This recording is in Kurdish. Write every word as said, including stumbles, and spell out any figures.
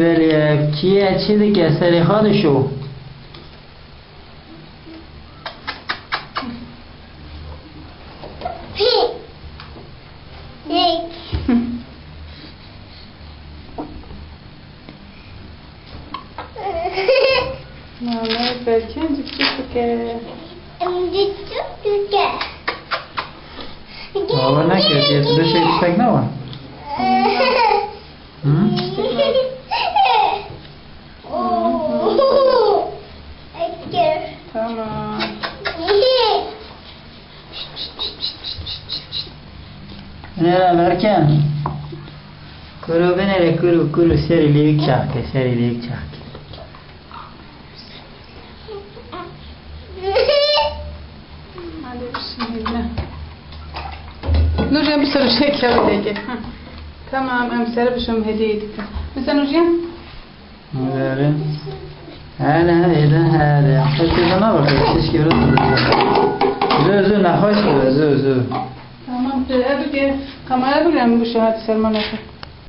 Belê, kî ye, çi dike, serê xwe dişo? Mama, belki cik cik dike. Em cik cik dike. Baba, ne ketiye, tu dişê tiştek ne wa? Hı? Tamam. Nere Merken? Kuru binere, kuru, kuru, serî lêvik çaxke, serî lêvik çaxke. Hadi bismillah. Nurcan, bir sürü şey kağıt eke. Ha. Tamam, em sere bir şey hediye ettik. Mesela Nurcan? Verin. Hele, hele, hele. Herkese ne bakıyor? Keşke biraz da. Zü, zü, ne hoş be, zü, zü. Tamam, e, hadi ki kamera bile mi bu şahit Selman Efe?